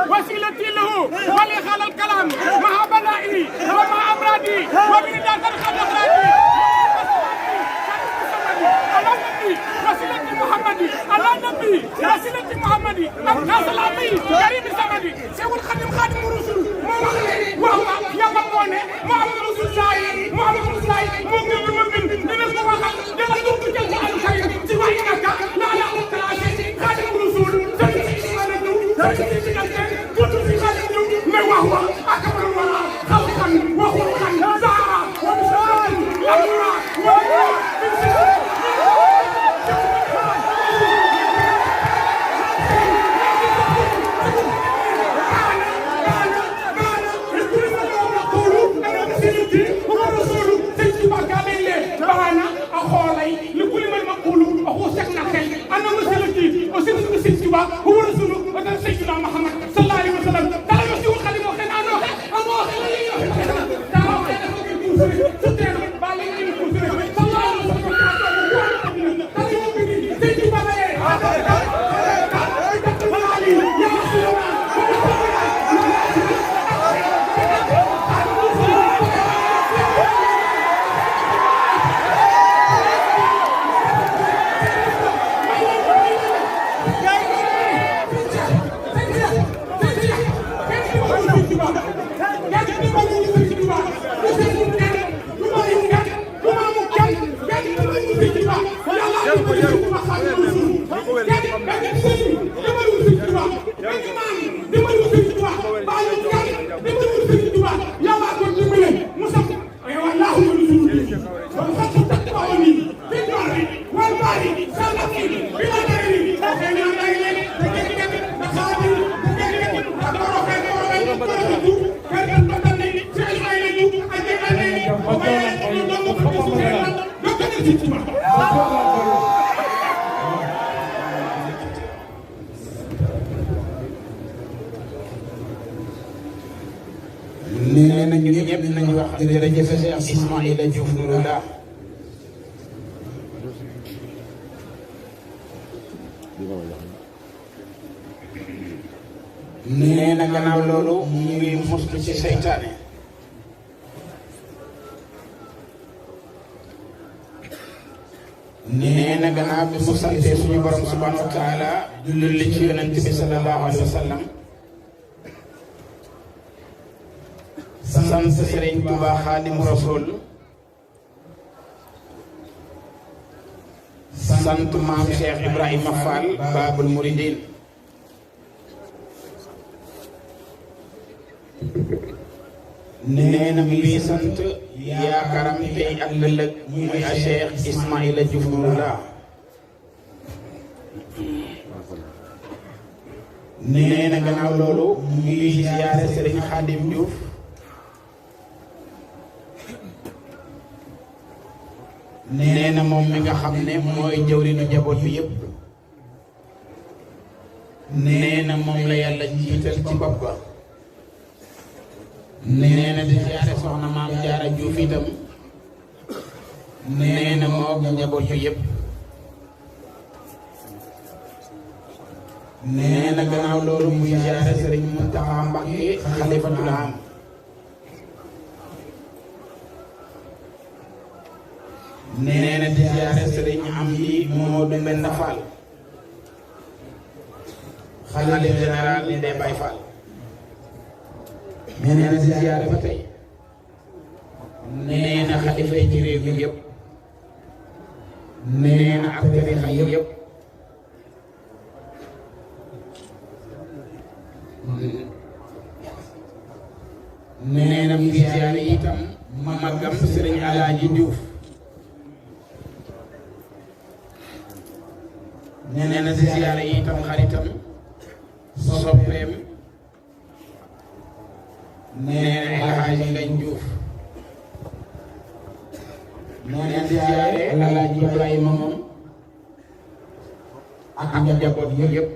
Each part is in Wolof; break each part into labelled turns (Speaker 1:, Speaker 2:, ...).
Speaker 1: وسيلتي له ولي خال الكلام مع بلائي ومع أمراضي وبرداء الخلقراتي على النبي وسيلتي محمدي على النبي وسيلتي محمدي الناس العظي كريم الزمدي سوى الخادم خادم الرسل وهو يقبون محمد رسول الله محمد رسول الله مؤمن بمؤمن لنسبة وخل لنسبة بجلد على الخير سوى إنك لا لا أتراشي خادم الرسول سيدي سيدي كنت في خادم من وهو أكبر الورى خلقا وخلقا زعرا ومشرقا لأمرا وهو هو رسول الله سيدنا محمد صلى الله عليه وسلم تعالوا يسوع خلينا وخلينا أنا
Speaker 2: nee na ñun ñëpp nañu wax jërëjëf Cheikh Ismaïla Diouf Nouroullahi nee na gannaaw loolu mu ngi muslu ci seytaane nee na gannaaw bi mu sante suñu borom subhanahu wa taala julli ci yonent bi sallallahu alayhi wa sallam sant Serigne Touba Xaadimu Rasuul sant maam Cheikh Ibrahima Fall Babul Mouridine nee na mi ngi sant yaakaaram tey ak ëllëg muy a Cheikh Ismaïla Diouf Nouroullahi nee na gannaaw loolu mu ngi ziyaare Serigne Khadim Diouf nee na moom mi nga xam ne mooy jëwriñu njaboot bi yëpp nee na moom la yàlla jiital ci bopp ba nee na di ziyaare soxna maam Jaara Juuf itam nee na moom njaboot bi yëpp nee na gannaaw loolu muy ziyaare Sëriñ Muntaxa Mbakke xalifatul aam nee na di ziyaare Sëriñ Amdi Moodu Mbenda Fall xalifa général des Baye Fall nee na di ziyaare ba tey nee na xalifa yi ci réew mi yëpp nee na ak tarixa yëpp nee na mu ziyaare itam magam Sëriñ Alaaji Diouf nee na ziyaare itam xaritam soppeem nee na El Hadji Ngagne Diouf nee na ziyaare Alaaji Ibrahima moom ak njaboot yëpp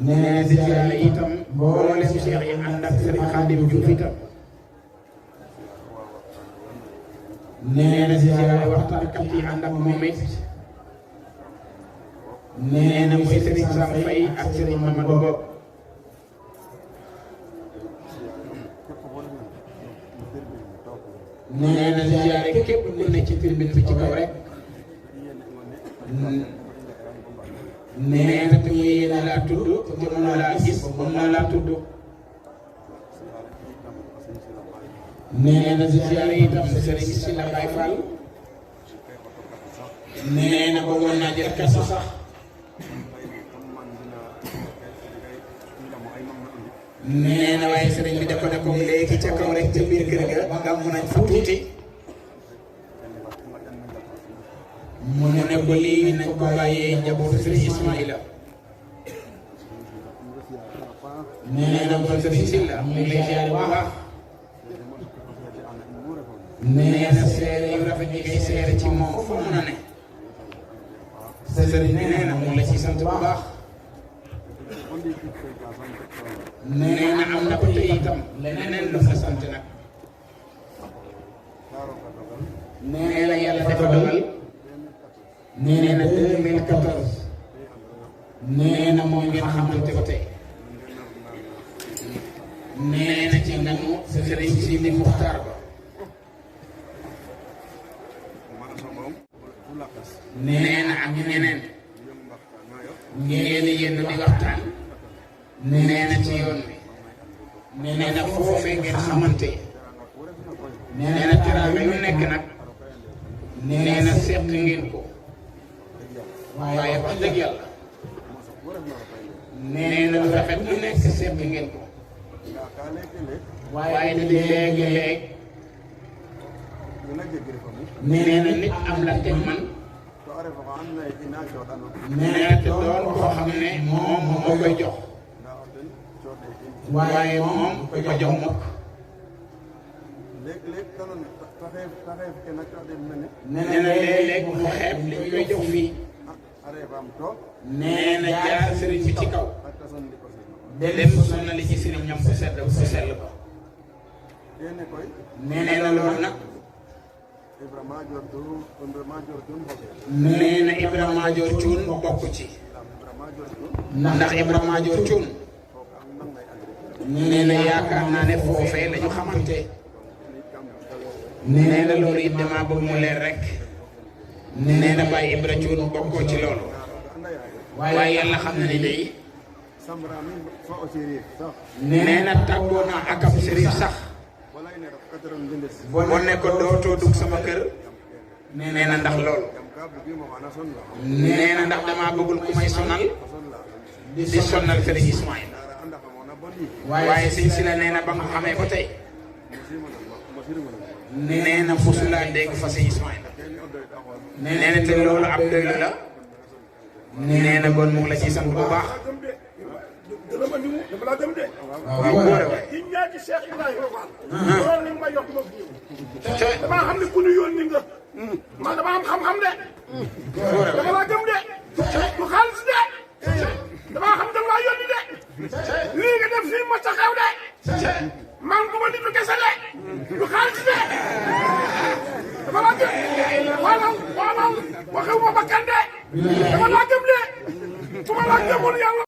Speaker 2: nee na ziyaare itam mboolem Cheikh yi ànd ak Serigne Khadim Diouf itam nee na ziyaare waxtaankat yi ànd ak moom it nee na mooy Serigne Sam Faye ak Serigne Mamadou Bob. nee na ziyaare képp ku ne ci tribune bi ci kaw rek. nee na te muy yéene laa tudd te mën na laa gis mën na laa tudd. nee na ziyaare itam Serigne Sylla Baye Fall. nee na bëggoon naa jël kasu sax. nee na waaye sëriñ bi dafa nekkoon léegi ca kaw rek ca biir kër ga gàmmu nañ fa tuuti. mu ne ko lii nañ ko bàyyee njabootu sëriñ Ismaïla. nee na kon sëriñ Sylla mu ngi lay ziare bu baax. nee na seere yu rafet yi ngay seere ci moom fu mu ne. sëriñ bi nee na mu ngi la ci sant bu baax. nee na am na ko tey itam leneen lu nga sant nag. nee na yàlla dafa dogal. nee na 2014. nee na moom ngeen xamante ko tey. nee na ci nganu sëriñ Sine Muxtaar ba. nee na ak ñeneen. ngeen yéen di waxtaan. nee na ci yoon bi. nee na foofee ngeen xamante. nee na teraanga yu nekk nag. nee na seq ngeen ko. waaye wax dëgg yàlla. nee na lu rafet lu nekk seq ngeen ko. waaye di léegi-léeg. nee na nit am la te man. nee na te doon koo xam ne moom moo koy jox. waaye moom ko jox mukk. nee na léeg-léeg mu xeeb li ñu koy jox fii. nee na jaar sëriñ bi ci kaw. dem sonali ci sëriñ ñam ko sedd ko sell ba. nee na loolu nag. nee na Ibrahima Madior Thioune bokk ci. ndax Ibrahima Madior Thioune. nee na yaakaar naa ne foofee la ñu xamante. nee na loolu it damaa bëgg mu leer rek. nee na Baye Ibra Thioune bokkoo ci loolu. waaye yàlla xam na ni day. nee na tàggoo naa ak ab sëriñ sax. boo ne ko dootoo dugg sama kër. nee na ndax loolu. nee na ndax damaa bëggul ku may sonal. di sonal sëriñ Ismaïla. waaye sëñ Sylla nee na ba nga xamee ba tey. nee na mosulaa dégg fa sëñ Ismaïla. nee na te loolu ab doylu la. nee na bon mu ngi la ciy sant bu baax. waaw góore waay.
Speaker 1: Cheikh Ibrahima Fall. loolu li ma yokk ma fi ñëw. damaa xam ne ku ñu yónni nga. man dama am xam-xam de. dama laa gëm de. du xaalis de. damaa xam dama laa yónni de. lii nga def fii mos a xew de. man du ma nitu kese de. du xaalis de. dama laa gëm. waaw waxewu ma bakkan de. dama laa gëm de. su ma laa gëmul yàlla.